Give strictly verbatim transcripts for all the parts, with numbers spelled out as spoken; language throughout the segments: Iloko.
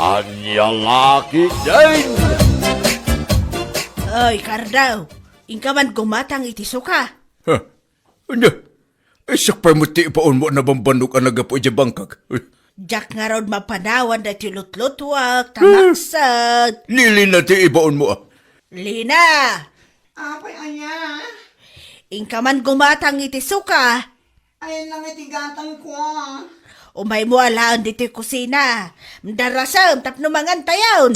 Ania la ketdin? Oy, Kardao, inka man gumatang iti suka. Ha? Ania? Siak pay met ti ibaonmo a nabambannog a naggapu idiay bangkag. Diak ngarud mapanawan daytoy lutlutuak, ta maksat. Ni Lina ti ibaonmo, a. Lina! Apay aya? Inka man gumatang iti suka. Ay, nang iti gatangko, a. Umaymo alaen ditoy kusina. Darasem tapno mangantayon.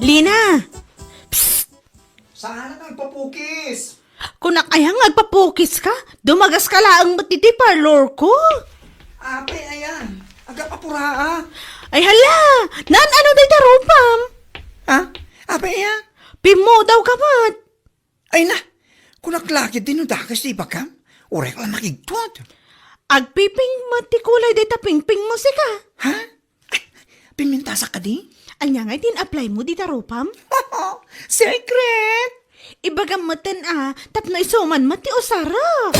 Lina! Psst! Saan ka agpapukis? Kunak aya nga agpapukis ka? Dumagas ka laeng met ditoy parlor ko. Apay aya, agap-apura, a. Ay hala! Naan-ano dayta rupam? Ha? Apay aya? Pimmudaw ka met. Ay na, kunak la ketdi no dakes ti ibagam. Uray ka la makigtot. Agpipink met ti kulay dayta pingpingmo, sika. Ha? Ay, pimintasak kadi? Ania ngay ti in-apply mo dita rupam? Secret! Ibagam metten a, tapno isuman met ti usarek.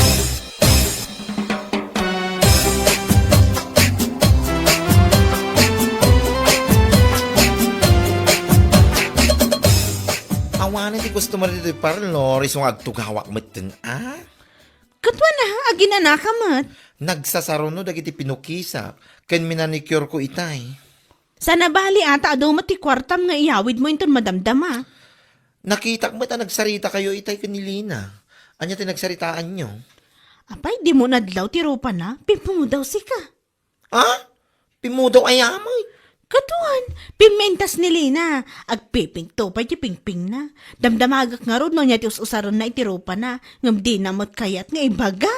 Awanen ti customer ditoy parlor, isu nga agtugawak metten a. Ket wen a, aginanaka met. Nagsasaruno dagiti pinukisak ken minanicure ko itay. Saan a bali a ta adu met ti kuartam nga iyawidmo inton madamdama. Nakitak met a nagsaritakayo itay ken ni Lina. Ania ti nagsaritaanyo? Apay, dimo nadlaw ti rupana? Pimmudaw sika. Ha? Pimmudaw aya met? Ket wen, pimmintas ni Lina. Agpipink to pay ti pingpingna. Damdamagek ngarud no ania ti us-usarenna iti rupana, ngem dina met kayat nga ibaga.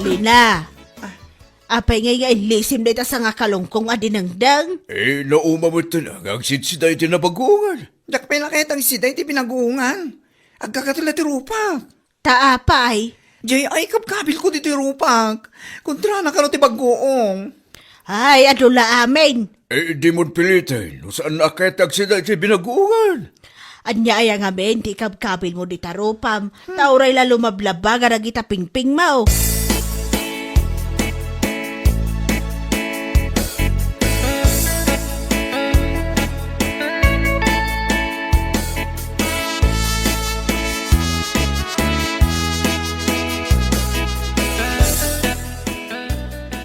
Lina, apay ngay nga inlisim dayta sangakalungkong a dinengdeng? Eh, nauma met nga agsidsida iti nabaguongan. Diak pay la kayat agsida iti binaguongan. Agkakatula ti rupak. Ta apay? Jay, ay, kabkabilko ditoy rupak. Kontrana kano ti baguong. Ay, adu la amin. Eh, dimon piliten, no saan a ket agsida iti binaguongan. Ania aya ngamin ti ikabkabilmo dita rupam, ta uray la lumablabag a dagita pingpingmo.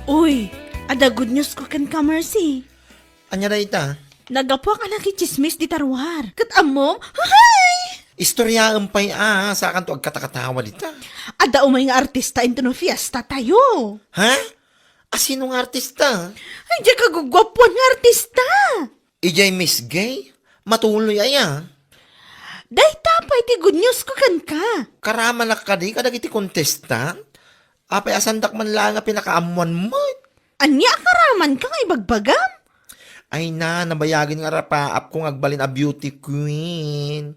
Uy, adda good news ko kenka, Mercy. Ania dayta? Naggapuak a nakitsismis dita ruar. Ket ammom? Hay! Istoriaem pay a, sakanto agkatakatawa dita. Adda umay nga artista intono fiesta tayo. Ha? Asino nga artista? Ay, diay kaguguapuan nga artista. Idiay Miss Gay? Matuloy aya? Dayta pay ti good news ko kenka. Karamanak kadi kadagiti contestant? Apay, asandak man laeng a pinakaammoan met? Ania a karamanka nga ibagbagam? Ay na, nabayagen nga arapaapko nga agbalin a beauty queen.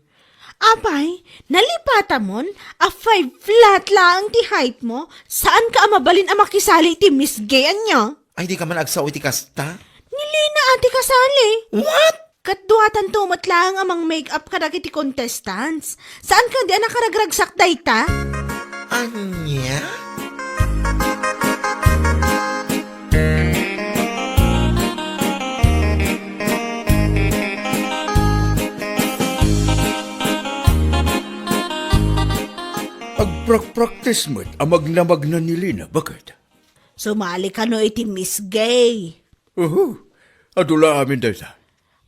Apay, nalipatamon a five flat laeng ti height mo, saanka a mabalin a makisali iti Miss Gay, ania? Ay, dika man agsao iti kasta? Ni Lina a ti kasali. What? Ket duatanto met laeng a mang-make-up kadagiti contestants. Saan kadi a nakaragragsak dayta? Ania? Agprakpraktis met a magnamagna ni Lina, baket. Sumali kano iti Miss Gay? Uhu, adu la amin dayta.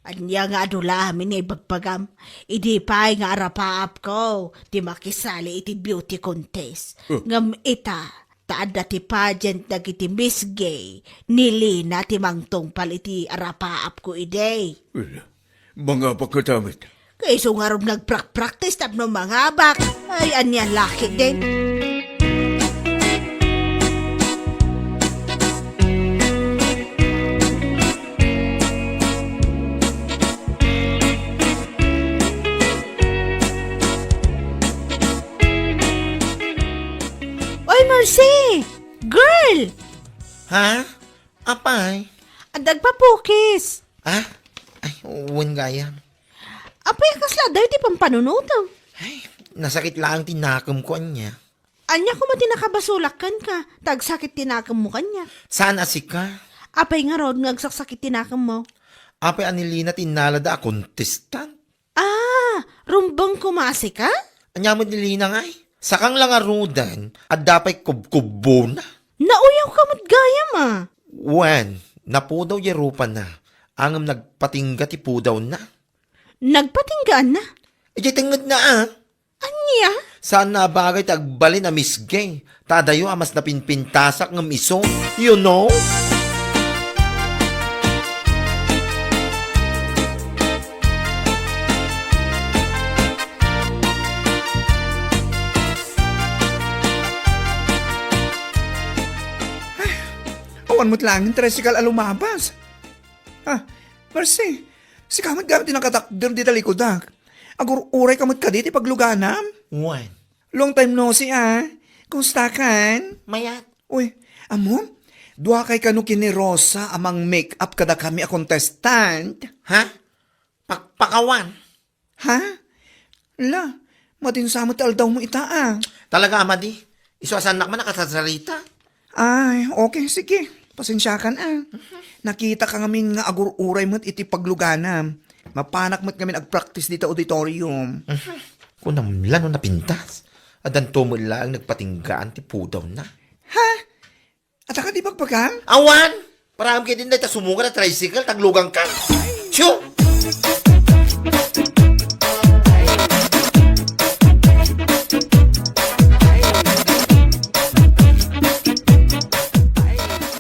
Ania nga adu la amin nga ibagbagam? Idi pay nga arapaapko ti makisali iti beauty contest. Oh. Ngem ita, ta adda ti pageant dagiti Miss Gay, ni Lina ti mangtungpal iti arapaapko idi. Well, mangabak katamet. Kayso ngarud nga agprak-practice tapno mangabak. Ay, ania la ketdin. Oy, Mercy! Girl! Ha? Apay? Adda agpapukis. Ha? Ay, wen gayam. Apay a kasla adayo ti pampanunotem? Ay, nasakit laeng ti nakemko ania. Ania koma ti nakabasolak kenka, ta agsakit ti nakemmo kaniak? Saan a sika? Apay ngarud nga agsaksakit ti nakemmo? Apay a ni Lina ti innalada a contestant? Ah, rumbeng koma a sika? Ania met ni Lina ngay? Sakang la ngaruden, adda pay kubkubbona. Nauyawka met gayam a. Wen, napudaw diay rupana, ngem nagpatingga ti pudawna. Nagpatinggaanna? Idiay tengngedna a. Ania? Saanna a bagay ti agbalin a Miss Gay. Ta adayo a mas napinpintasak ngem isu. You know? Awan met laeng tricycle a lumabas. Ah, Mercy, sika met gayam ti nakatakder dita likudak. Agur-uray ka met kadi ti pagluganam? Wen. Long time no see, ah. Kumusta kan? Mayat. Uy, ammom? Duakay kano ken ni Rosa a mang-make-up kadakami a contestant? Ha? Pakpakawan? Ha? La, madi sa met ti aldawmo ita, ah. Talaga a madi? Isu a saannak man a kasarsarita? Ay, okay, sige. Pasensiakan, ah. Nakitaka ngamin nga agur-uray met iti pagluganam. Mapanak met ngamin agpraktis dita auditorium. Kunam la no napintas. Addanto met laeng nagpatinggaan ti pudawna. Ha? Adda kadi bagbagam? Awan! Paraem ketdin dayta sumungad a tricycle, ta agluganka. Tiyo!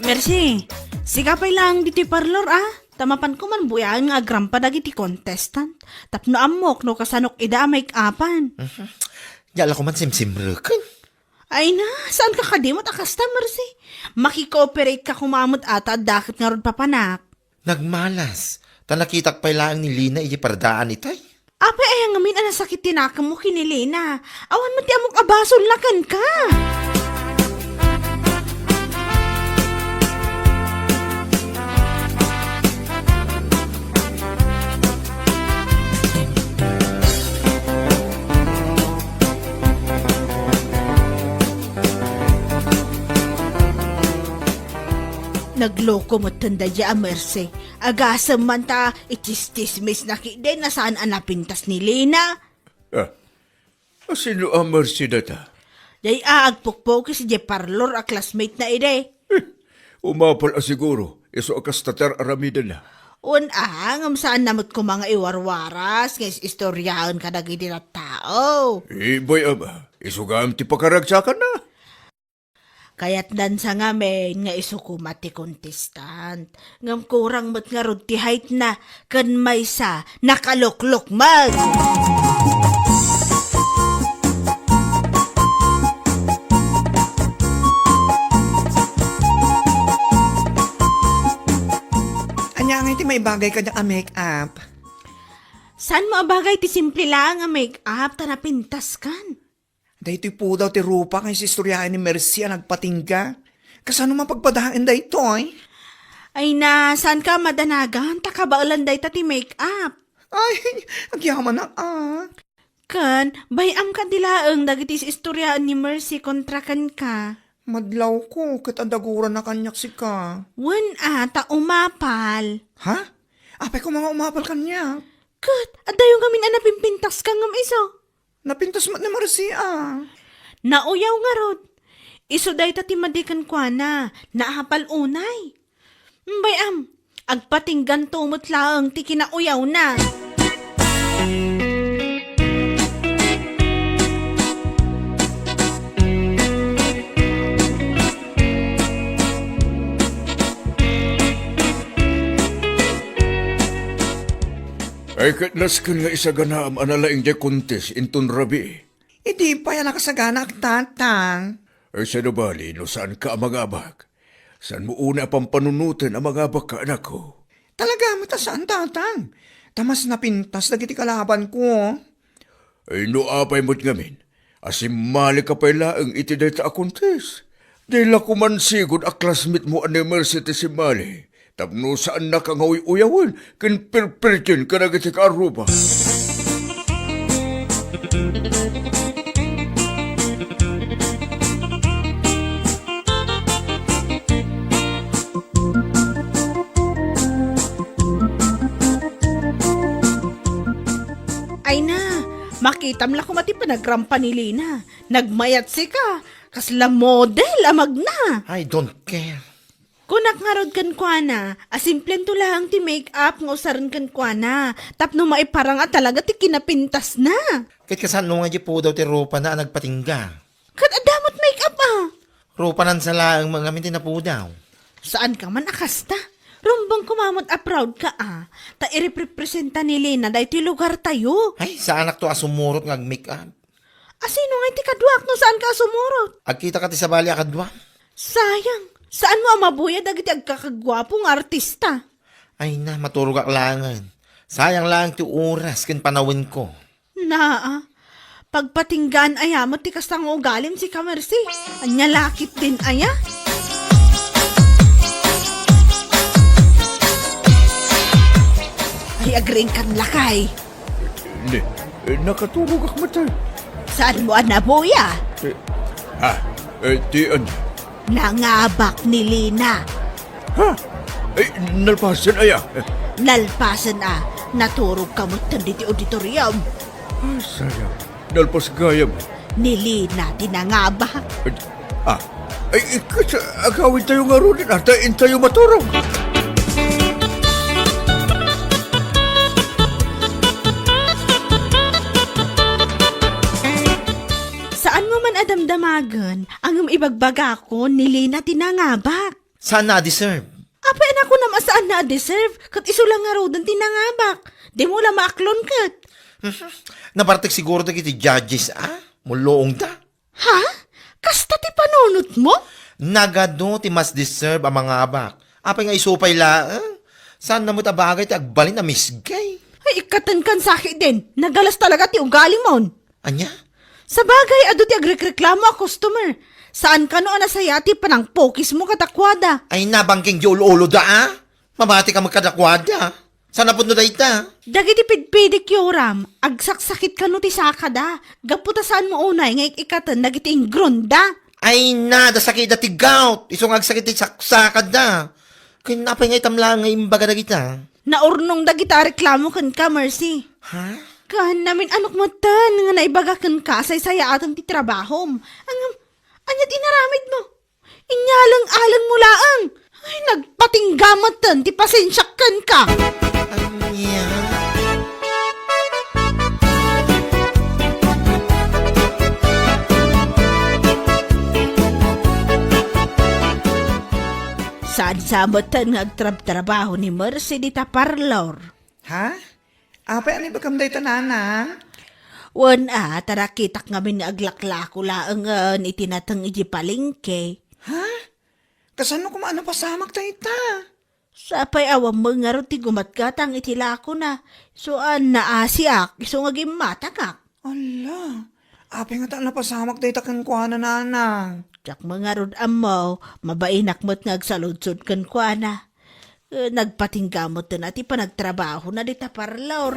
Mercy, sika pay laeng ditoy parlor, ah. Ta mapanko man buyaen nga agrampa dagiti contestant. Tapno ammok no kasanok ida a make-upan. Mhm. Diak la koma simsimreken. Ay na, saanka kadi met a kasta, Mercy? Makikooperate ka koma met a ta adda ket ngarud papanak. Nagmalas, ta nakitak pay laeng ni Lina iti pardaan itay. Apay aya ngamin a nasakit ti nakemmo ken ni Lina? Awan met ti ammok a basolna kenka. Nagloko metten daydiay a Mercy. Agasem man ta ichischismisna ketdi no saan a napintas ni Lina. Ah, sino a Mercy dayta? Dayta a agpukpukis idiay parlor a classmate na idi. Eh, umapal a siguro, isu a kasta ti ar-aramidenna. Wen a, ngem saanna met koma nga iwarwaras nga is-istoriaen kadagiti tattao. Ibay ama, isu gayam ti pakaragsakanna. Kayatnan sa ngamin nga isu koma ti contestant. Ngem kurang met ngarud ti height na, ken maysa, nakaluklukmeg. Ania ngay ti maibagay kaniak a make-up? Saanmo a bagay ti simple laeng a make-up ta napintaskan? Daytoy pudaw ti rupa nga isistoriaen ni Mercy a nagpatingga. Kasano mapagpadaen daytoy? Ay na, saanka madanagan ta kabaelan dayta ti make-up? Ay, agyamanak a. Ken, bay-am kadi laeng dagiti isistoriaen ni Mercy kontra kenka. Madlawko, ket adda gurana kaniak sika. Wen a, ta umapal. Ha? Apay koma nga umapal kaniak? Ket, adayo ngamin a napimpintaska ngem isu. Napintas met ni Mercy a. Nauyaw ngarud. Isu dayta ti madi kenkuana, naapal unay. Bay-am, agpatingganto met laeng ti kinauyawna. Ay, ket nasken nga isaganaam a nalaing diay contest inton rabii. Idi pay a nakasaganaak, Tatang. Ay, sano bali no saanka a mangabak? Saanmo unay a pampanunoten a mangabakka, anakko? Talaga met a saan, Tatang. Ta mas napintas dagiti kalabanko. Ay, no apay met ngamin a simmalika pay laeng iti dayta a contest? Di la koma sigud a classmate mo a ni Mercy ti simmali, tapno saannaka nga uy-uyawen ken pirpirdien kadagiti kaarruba. Ay na, makitam la koma ti panagrampa ni Lina. Nagmayat sika, kasla model a magna. I don't care. Kunak ngarud kenkuana, a simplen to laeng ti make-up nga usaren kenkuana, tapno maiparang a talaga ti kinapintasna. Ket kasano nga di pudaw ti rupana a nagpatingga? Ket adda met make-up a. Rupanan sa laeng met ngamin ti napudaw. Saan ka man a kasta? Rumbeng koma met a proud ka a, ta ireprepresenta ni Lina daytoy lugartayo. Ay, saanak to a sumurot nga ag-make-up. A sino ngay ti kaduak no saan ka a sumurot? Agkita ka ti sabali a kadua? Sayang, saan mo a mabuya dagiti agkakaguapo nga artista? Ay na, maturogak laengen. Sayang laeng ti oras ken panawenko. Naa, pagpatinggaan aya met ti kasta nga ugalim, sika Mercy. Ania la ketdin aya? Ay, agriingkan lakay. Ni, eh, nakaturogak met, eh. Saan mo a nabuya? Eh, ah, eh, ti ania? Nangabak ni Lina. Ha? Eh, nalpasen aya? Nalpasen a, naturog ka met ditoy auditorium. Ay, sayang. Nalpas gayam. Ni Lina ti nangabak. Eh, ah, ay, ikat, agawidtayo ngaruden, ta intayo maturog. Saan mo man a damdamagen, ngem ibagbagakon, ni Lina ti nangabak. Saan na a deserve? Apay a kunam a saan na a deserve, ket isu la ngaruden ti nangabak. Dimo la maaklon ket. Mhm. Nabartek siguro dagiti judges, a? Mulluongda. Ha? Kasta ti panunotmo? Nagadu ti mas deserve a mangabak. Apay nga isu pay laeng? Saan na met a bagay ti agbalin a misgay? Ay, ikkatenkan sa ketdin. Nagalas talaga ti ugalimon. Ania? Sabagay, adu ti agrekreklamo a customer. Saan kano a nasayaat ti panangpukismo kadakuada? Ay, nabangking ti ul-uloda, a? Mamatika met kadakuada. Saan a pudno dayta? Dagiti pidpidikyoram, agsaksakit kano ti sakada. Gapu ta saanmo unay nga ik-ikkaten dagiti ingronda. Ay na, da sakitda ti gout. Isu nga agsakit ti saksakada. Ken apay nga itam laeng nga imbaga dagita? Naurnong dagita a reklamo kenka, Mercy. Ha? Ken namin-anok metten nga naibaga kenka a saysayaatem ti trabahom. Ngem, ania ti inaramidmo? Inyaleng-alengmo laeng. Ay, nagpatingga metten ti pasensiak kenka. Ania? Saan sa metten nga agtrabtrabaho ni Mercy dita parlor? Ha? Apay a naibagam dayta, nanang? Wen a, ta nakitak ngamin nga aglaklako laengen iti nateng iti palengke. Ha? Kasano koma a napasamak dayta? Sapay awan met ngarud ti gumatgatang iti lakona. Isu a naasiak, isu nga gimmatangak. Ala, apay ngata a napasamak dayta kenkuana, nanang? Diak met ngarud ammo, mabainak met nga agsaludsod kenkuana. Eh, nagpatingga metten a ti panagtrabahona dita parlor.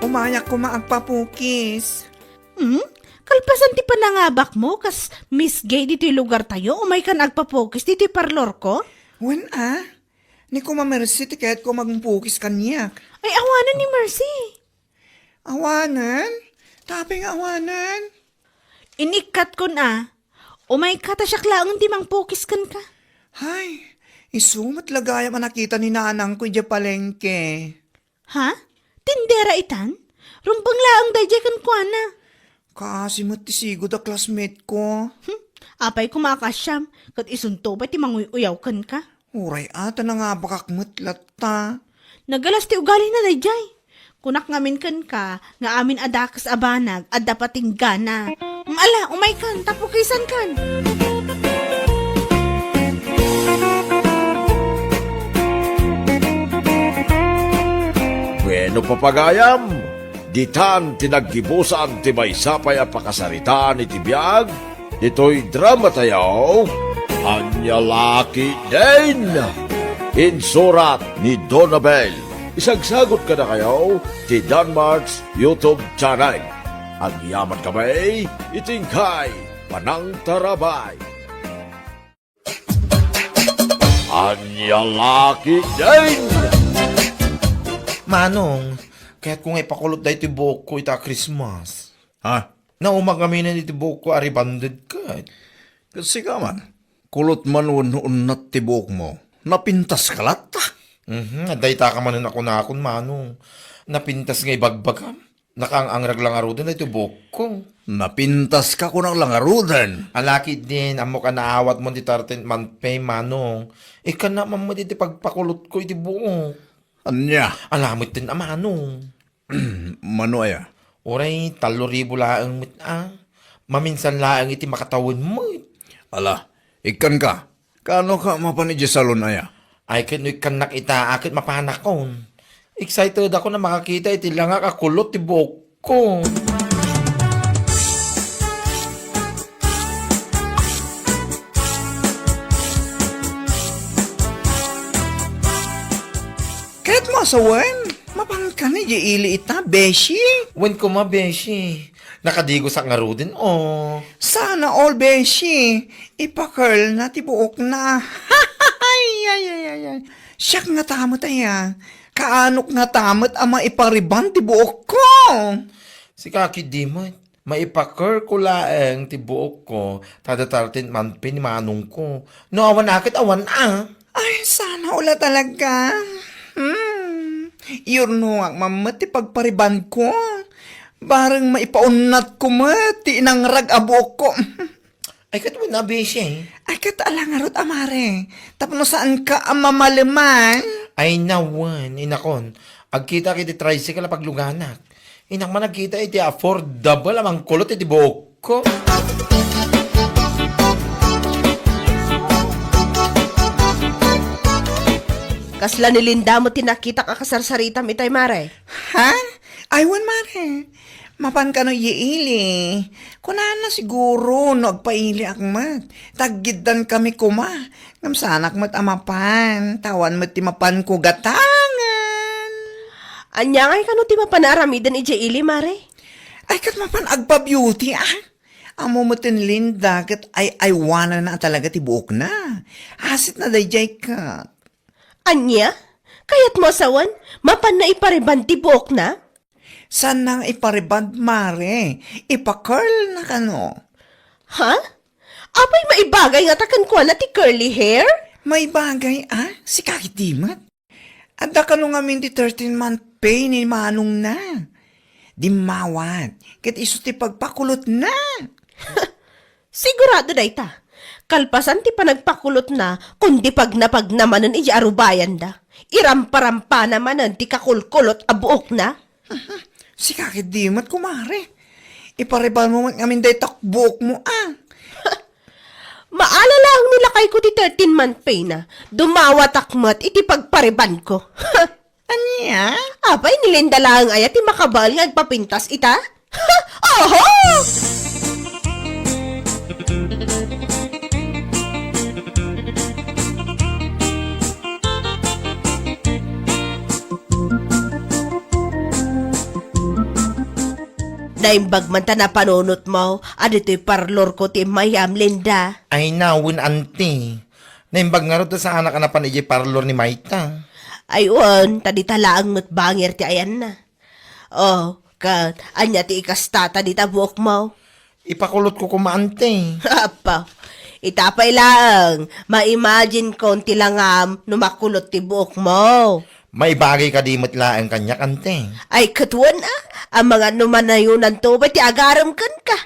Umayak koma agpapukis. Hmm? Kalpasan ti panangabakmo kas misgay ditoy lugartayo, umaykan agpapukis ditoy parlorko? Wen a, ni Kuma Mercy ti kayatko a mangpukis kaniak. Ay, awanen ni Mercy. Awanen? Tapay nga awanen? Inikkatkon a, umayka ta siak laeng ti mangpukis kenka. Hay, isu met la gayam a nakita ni nanangko idiay palengke. Ha? Tindera itan? Rumbeng laeng daydiay kenkuana. Kaasi met ti sigud a classmate ko. Hmm, apay koma a kasiam, ket isunto pay ti manguy-uyaw kenka. Uray a, ta nangabakak met latta. Nagalas ti ugalina daydiay. Kunak ngamin kenka nga amin a dakes a banag adda patinggana. Ala, umaykan, ta pukisankan. Bueno, papagayam, ditan ti naggibusan ti maysa pay a pakasaritaan iti biag, Ditoy drama tayo, Ania La Ketdin. Insurat ni Donabel. Isagsagot kadakayo ti Danmart's YouTube channel. Agyaman kami iti inkay panangtarabay. Ania La Ketdin! Manong, kayatko nga ipakulot daytoy buokko ita Christmas. Ha? Nauma ngamin iti buokko a rebonded ket. Ket sika man, kulot man wenno unnat ti buokmo. Napintaska latta. Mhm, dayta ka manen a kunakon, Manong. Napintas nga ibagbagam. Nakaang-angrag la ngaruden daytoy buokko. Napintaska kunak la ngaruden. Ala ketdin, ammok a naawatmon ti thirteenth month pay, Manong. Ikkannak man met iti pagpakulotko iti buok. Ania? Ala metten a, Manong. Mano aya? Uray tallo ribu laeng met a. Maminsan laeng iti makatawen met. Ala, ikkanka. Kaano ka mapan idiay salon aya? Ay, ket no ikkannak ita, a ket mapanakon. Excited ako na makakita iti langak a kulot ti buokko. Ket mo asawen, mapanka idiay ili ita, beshi? Wen koma, beshi. Nakadigosak ngaruden, o. Sana all, beshi. Ipa-curl na ti buokna. Ay, ay, ay, ay, ay. Siak ngata met aya. Kaanok ngata met a maipa-rebond ti buokko. Sika ketdi met. Maipa-curl ko laeng ti buokko, ta thirteenth month pay ni manongko. No awan a ket awan a. Ay, sana all a talaga. Hmm. Iyurnongak man met ti pagpa-rebond ko. Bareng maipaunnatko met ti inangrag a buokko. Ay, ket wen a, beshi. Ay, ket ala ngarud a, mare. Tapno saanka a mamaleman. Ay, nawen, inakon. Agkitak iti tricycle a pagluganak. Innak man agkita iti affordable a mangkulot iti buokko. Kasla ni Linda met ti nakitak a kasarsaritam itay, mare. Ha? Ay, wen, mare. Mapan kano idiay ili. Kunana siguro no agpailiak met. Taggiddan kami koma. Ngem saanak met a mapan. Ta awan met ti mapanko gatangen. Ania ngay kano ti mapan a aramiden idiay ili, mare? Ay, ket mapan agpa-beauty, a. Ammo met ni Linda, ket ay-aywananna a talaga ti buokna. Asitna daydiay ket. Ania? Kayatmo a sawen, mapanna ipa-rebond ti buokna? Saanna nga ipa-rebond, mare. Ipa-curl na kano. Ha? Apay maibagay ngata kenkuana ti curly hair? Maibagay, a? Sika ketdi met. Adda kano ngamin ti thirteenth month pay ni manongna. Dimmawat, ket isu ti pagpakulotna. Sigurado dayta. Kalpasan ti panagpakulotna, kundi pagnapagna manen idiay arubayanda. Iramparampana manen ti kakulkulot a buokna. Sika ketdi met, kumare. Ipa-rebond mo met ngamin dayta buokmo, a. Maalalaang ni lakayko ti thirteenth month pay na. Dumawatak met iti pagpa-rebond ko. Ania? Apay, ni Linda laeng aya ti makabael nga agpapintas ita? Oho! Naimbag man ta napanunotmo a ditoy parlorko ti immayam, Linda. Ay, nawen, anti. Naimbag ngarud ta saanak a napan idiay parlor ni mayta. Ay, wen, ta dita laeng met bangir ti ayanna. O, ket ania ti ikastata dita buokmo? Ipakulotko koma, anti. Apo, ita pay laeng, ma-imagine kon ti langam no makulot ti buokmo. Maibagay kadi met laeng kaniak, anti? Ay, ket wen a, amangan no manayonanto pay ti agarem kenka.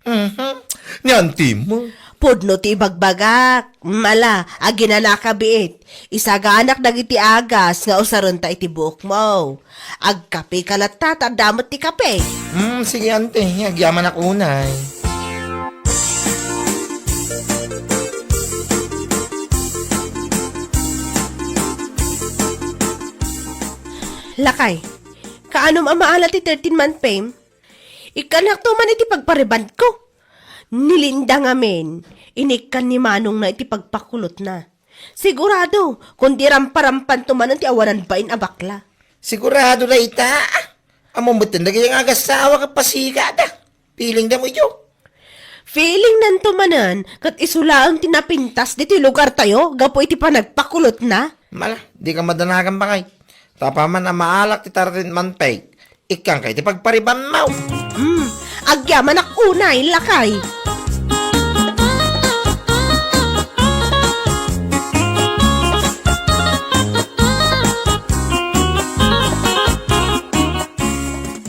Mhm. Ni anti mo. Pudno ti ibagbagak. Mala, aginanaka biit. Isaganak dagiti agas nga usarenta iti buokmo. Agkapeka latta, ta adda met ti kape. Hmm, sige, anti. Agyamanak unay. Lakay, kaanom a maala ti thirteenth month pay? Ikkanakto man iti pagpa-rebond ko. Ni Linda ngamin, inikkan ni manongna iti pagpakulotna. Sigurado, kundi ramparampanto manen ti awanan bain a bakla. Sigurado dayta. Ammom metten dagiti nga agasawa ket pasigada. Feeling da mo idiyo. Feeling nanto manen, ket isu laeng ti napintas ditoy lugartayo gapu iti panagpakulotna. Mala, di ka madanagan, bakay. Tapaman a maalak ti tartin manpeg. Ikkan kay ti pagparibanmaw. Hmm, agyamanak unay, lakay.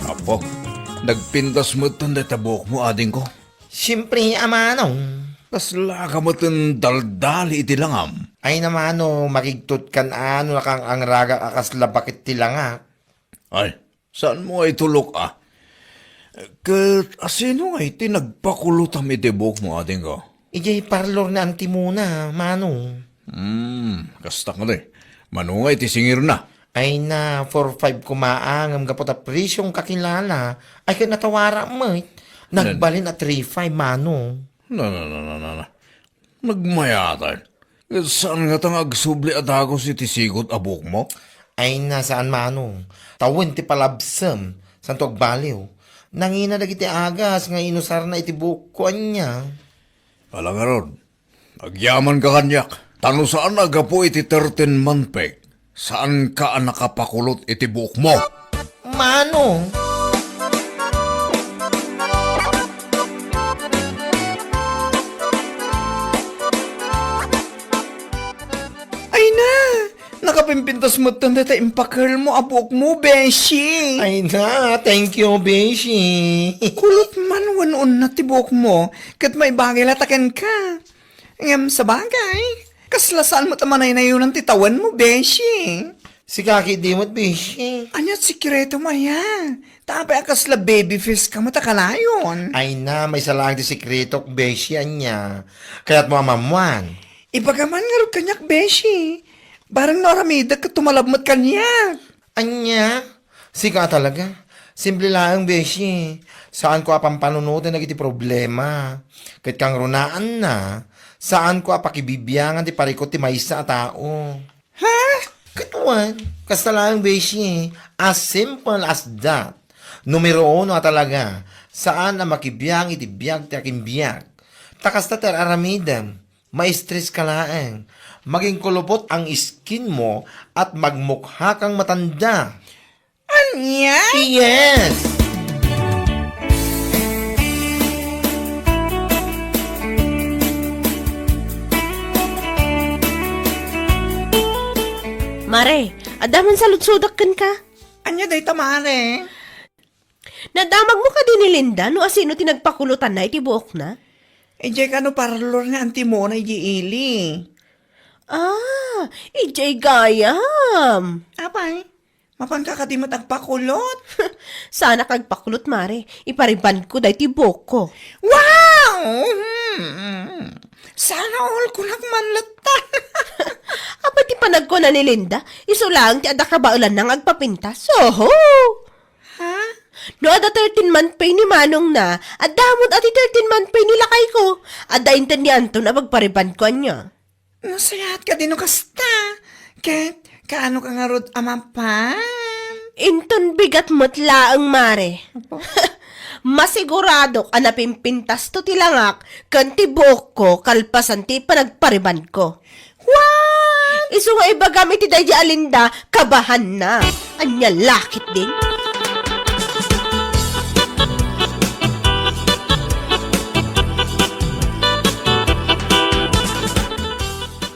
Apo, nagpintas metten dayta buokmo, adingko. Siempre, a manong. Kasla ka metten daldali iti langam. Ay na, mano, makigtutkan a no nakangangragak a kasla baket ti langak. Ay, saan mo nga itulok, a? Ket asino nga iti nagpakulotam iti buokmo, adingko? Idiay parlor ni Auntie Mona, mano. Hmm, kasta kadi. Mano nga iti singirna? Ay na, four five koma, ngem gapu ta presyong kakilala, ay ket natawara met. Nagbalin a three five, mano. Na, na, na, na, na, na. Nagmayatan. Ket saan ngata nga agsubli a dagus iti sigud a buokmo? Ay na, saan, mano. Tawen ti palabsem, santo agbaliw. Nangina dagiti agas nga inusarna iti buokko, ania. Ala ngarud, agyamanka kaniak, ta no saan a gapu iti thirteen month peg, saanka a nakapakulot iti buokmo. Mano? Ay na! Nakapimpintas metten dayta impakelmo a buokmo, beshi! Ay na, thank you, beshi! Kulot man wenno unat ti buokmo, ket maibagay la ta kenka. Ngem sabagay, kasla saan met a manaynayonan ti tawenmo, beshi. Sika ketdi met, beshi. Ania ti sekretom aya? Ta apay a kasla baby face ka met a kanayon? Ay na, maysa laeng ti sekretok, beshi, ania. Kayatmo a maammuan? Ibagam man ngarud kaniak, beshi. Bareng no aramidek ket tumalab met kaniak. Ania? Sika talaga. Simple laeng, beshi. Saanko a pampanunoten dagiti problema. Ket kangrunaanna, saanko a pakibibiangan ti parikut ti maysa a tao. Ha? Ket wen, kasta laeng, beshi. As simple as that. Numero uno a talaga, saan a makibiang iti biag ti akinbiag. Ta kasta ti ar-aramidem. Ma-stress ka laeng. Magingkulupot ang skin mo at magmukha kang matanda. Ania? Yes! Mare, adda man saludsodak kenka? Ania dayta, mare? Nadamagmo kadi ni Linda no asino ti nagpakulotanna iti buokna? Idiay kano parlor nga Auntie Mona idiay ili. Ah, idiay gayam. Apay, mapanka kadi met agpakulot? Saanak agpakulot, mare. Iparibanko daytoy buokko. Wow! Hmm. Sana all kunak man latta. Apay ti panagkuna ni Linda, isu laeng ti adda kabaelanna nga agpapintas. Oho! Ha? No adda thirteen month pay ni manongna, adda met ti thirteen month pay ni lakayko. Adda inted ni Anton a pagparibanko ania. Nasayaat kadi no kasta. Ket, kaano ka ngarud a mapan? Inton bigat met laeng, mare. Apo. Masiguradok a napimpintasto ti langak ken ti buokko kalpasan ti panagparibanko. What? Isu nga ibagam iti daydi a Linda, kabahanna. Ania la ketdin?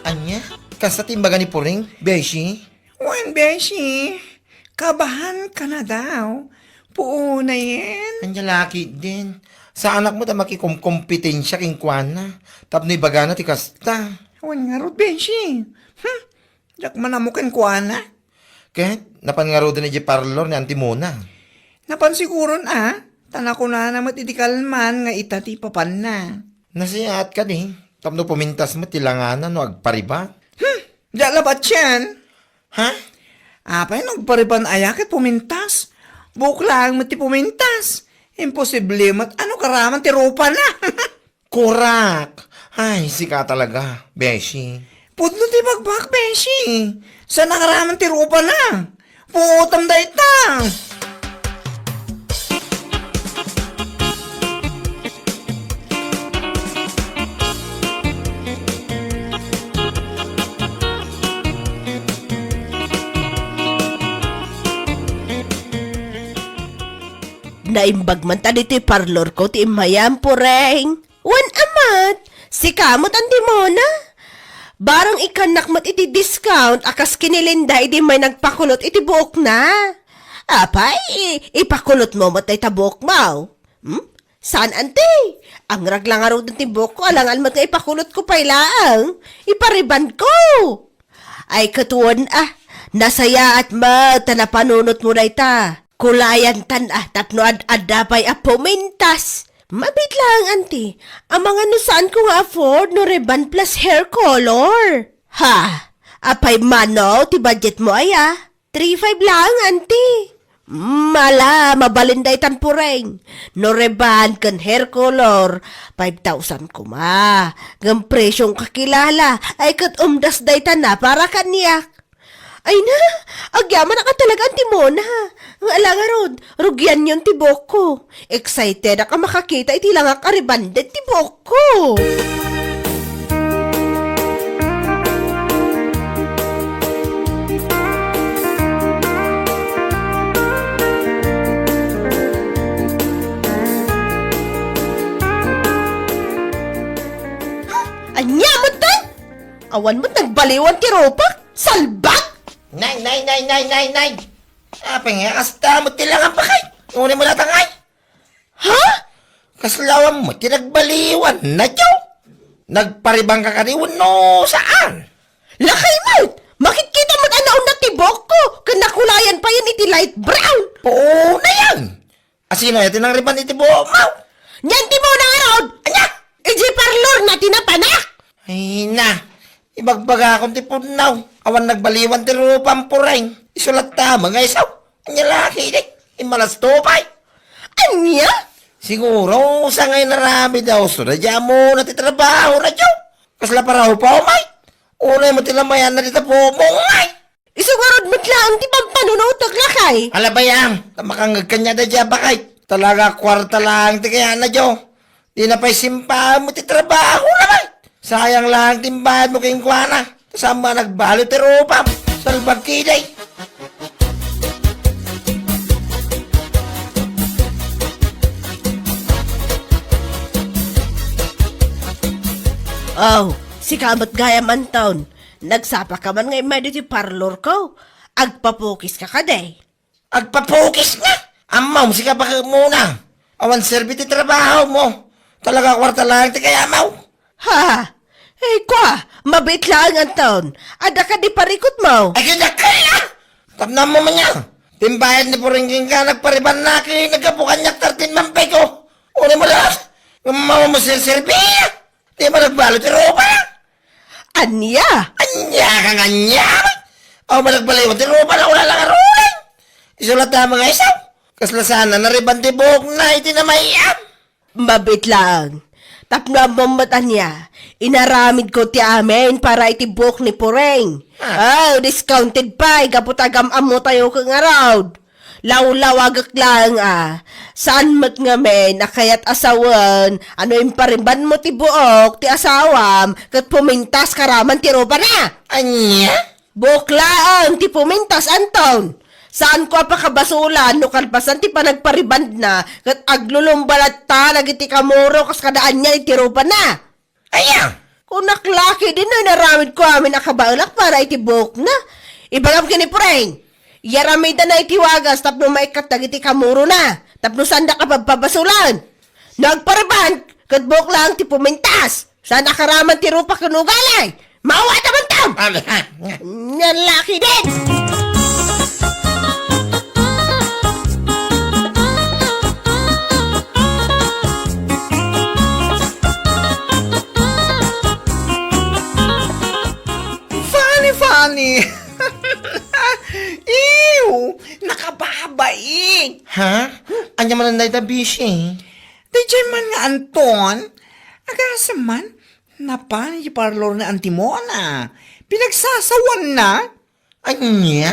Ania? Kasta ti imbaga ni Puring, beshi? Wen, beshi. Kabahan ka na daw. Puonayen. Ania la ketdin? Saanak met a makikomkompetensia kenkuana. Tapno ibagana ti kasta. Wen ngarud, beshi. Hmm. Diak man ammo kenkuana. Ket, napan ngaruden idiay parlor ni Auntie Mona? Napan siguron a. Ta nakunana met idi kalman nga ita ti ipapanna. Nasayaat kadi. Tapno pumintas met ti langana no agpariban. Hmm. Diak labat sian. Ha? Apay, nagpariban aya ket pumintas? Buok laeng met ti pumintas. Imposible met a no karaman ti rupana. Kurak! Ay, sika talaga, beshi. Pudno ti bagbag, beshi. Saan a karaman ti rupana? Puotam dayta. Naimbag man ta ditoy parlorko ti immayam, Pureng. Wen a met, sika met, Anti Mona. Barang ikkannak met iti discount a kas ken ni Linda idi immay nagpakulot iti buokna. Apay, ipakulotmo met dayta buokmo? Hmm? Saan, Anti? Angrag la ngaruden ti buokko, alangan met nga ipakulotko pay laeng. Iparebanko. Ay, ket wen a, nasayaat met ta napanunotmo dayta. Kulayantan a tapno ad-adda pay a pumintas. Mabiit laeng, Anti. Amangan no saanko nga afford no reban plus hair color. Ha? Apay mano ti budgetmo aya? Three five laeng, Anti. Mala, mabalin daytan, Pureng. No reban ken hair color, five thousand koma. Ngem presyong kakilala, ay ket umdas dayta na para kaniak. Ay na, agyamanak a talaga, Anti Mona. Nga ala ngarud, rugianyon ti buokko. Excitedak a makakita iti langak a rebanded ti buokko. Ania met, tay? Awan met nagbaliwan ti rupak? Salbag! Nay, nay, nay, nay, nay, nay! Apay nga kasta met ti langam, bakay? Unay mo datang, ay? Ha? Kasla awan met ti nagbaliwan, nadyo? Nagpareban ka kadi wenno saan? Lakay met! Makitkita met a naunat ti buokko, ken nakulayan payen iti light brown. Puonayan! Asino aya ti nangreban iti buokmo? Ni Anti Mona ngarud! Ania? Idiay parlorna ti napanak! Ay na, ibagbagakon ti pudno. Awan nagbaliwan ti rupam, Pureng. Isu latta met nga isu. Ania la ketdi? Immalasto pay. Ania? Siguro, sa nga inaramid a usto daydiay a Mona ti trabahona, Joe. Kasla paraw pa, umay. Unay met ti namayanna dita pumungay. Isu ngarud met laeng ti pampanunotek, lakay. Ala, bay, a, ta makangngeg kaniada daydiay a bakay. Talaga, kuarta laeng ti kayatna, Joe. Dina pay simpaen met ti trabahona, bay. Sayang laeng ti imbayadmo kenkuana. Ta saan met a nagbalut ti rupam. Salbag ketdi. Oh, sika met gayam, Anton. Nagsapaka man nga immay ditoy parlorko. Agpapukiska kadi? Agpapukis nga? Ammom, sika baket Mona. Awan serbi ti trabahomo. Talaga, kuarta laeng ti kayatmo. Ha? Ay, kua, mabiit laeng, Anton. Adda kadi parikutmo? Ay, kaya kaya! Tapno ammom aya. Ti imbayad ni Pureng kenka, nagparebanna ket naggapu kaniak thirteen month pay ko. Unay mo la. Ngem awan met serserbi. Di met nagbalut ti rupa. Ania? Ania ka nga ania? Awan met nagbaliwan ti rupa, nauna la ngarud. Isu latta met nga isu. Kasla saan a nareban ti buokna iti namayam. Mabiit laeng. Tapno ammom met ania, inaramidko ti amin para iti buok ni Pureng. Ah. Oh, discounted pay, gapu ta agam-ammotayo ket ngarud. Lawlawagek laeng a, saan met ngamin a kayat a sawen a no imparebanmo ti buok ti asawam ket pumintas karaman ti rupana? Ania? Buok laeng ti pumintas, Anton. Saanko a pakabasolan no kalpasan ti panagparebandna ket aglulumba latta dagiti kamuro kas kada ania iti rupana. Aya? Kunak la ketdin no inaramidko amin a kabaelak para iti buokna. Ibagam ken ni Pureng, iyaramidanna iti wagas tapno maikkat dagiti kamurona, tapno saandak a pabpabasolan. No agpareban, ket buok laeng ti pumintas. Saan a karaman ti rupa ken ugali. Mawat a bantog! Amen. Nga laki din! Funny, funny! Ew! Nakababain! Ha? Anya man dayta, Bishi? Daydiay man nga Anton, Agasem man, napan iti parlor ni Auntie Mona. Pinagsasawanna. Ania?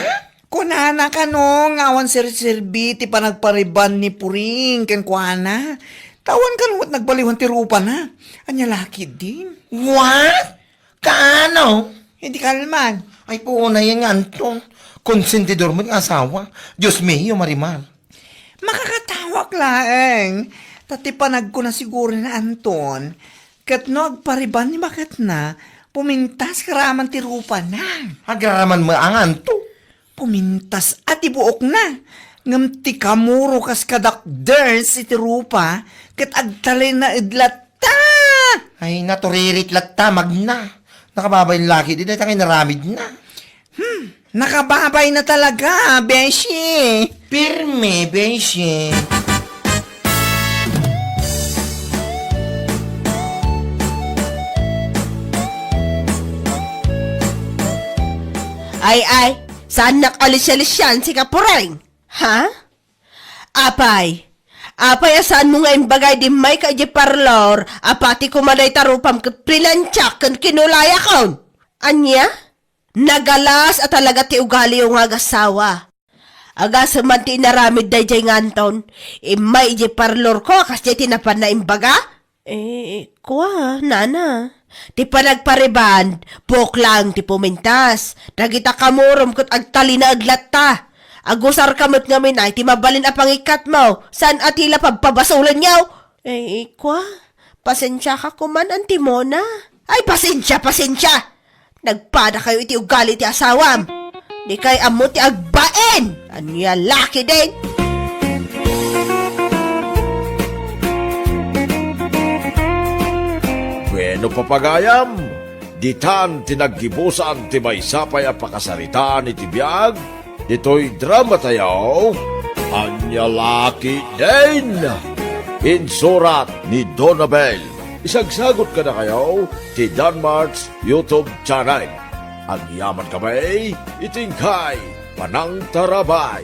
Kunana kano nga awan serserbi ti panagpariban ni Puring kenkuana. Ta awan kano met nagbaliwan ti rupana. Ania la ketdin? What? Kaano? Iti kalman. Ay, punayen nga Anton. Konsentidor met nga asawa. Dios mio, Marimar. Makakatawak laeng. Ta ti panagkuna siguro ni Anton, ket no agpariban ni baketna, pumintas karaman ti rupana. Agraraman met nga Anton. Pumintas a ti buokna. Ngem ti kamuro kas kadakders iti rupa, ket agtalinaed latta. Ay, naturirit latta, magna. Nakababay la ketdi dayta nga inaramidna. Hmm, nakababayna talaga, beshi. Pirme, beshi. Ay, ay, saannak alisialisian, sika Puring? Ha? Apay, apay a saanmo nga imbagay idi immayka idiay parlor a pati koma dayta rupam ket plinansiak ken kinulayakon? Ania? Nagalas a talaga ti ugaliyo nga agasawa. Agasem man ti inaramid daydiay nga Anton, immay idiay parlorko a kasdiay ti napanna imbaga? Eh, kua, nana. Ti panagpariban, buok laeng ti pumintas. Dagita kamurom ket agtalinaed latta. Agusarka met ngamin ay ti mabalin a pangikkatmo. Saan a ti la pabpabasolenyo? Eh, kua, pasensiaka koman, Auntie Mona. Ay, pasensia, pasensia! Nagpadakayo iti ugali ti asawam. Dikay ammo ti agbain. Ania la ketdin? Bueno, papagayam, ditan ti naggibusan ti maysa pay a pakasaritaan iti biag ditoy dramatayo. Ania la ketdin? Insurat ni Donabel. Isagsagot kadakayo ti Danmart's YouTube channel. Agyamankami iti inkay panangtarabay.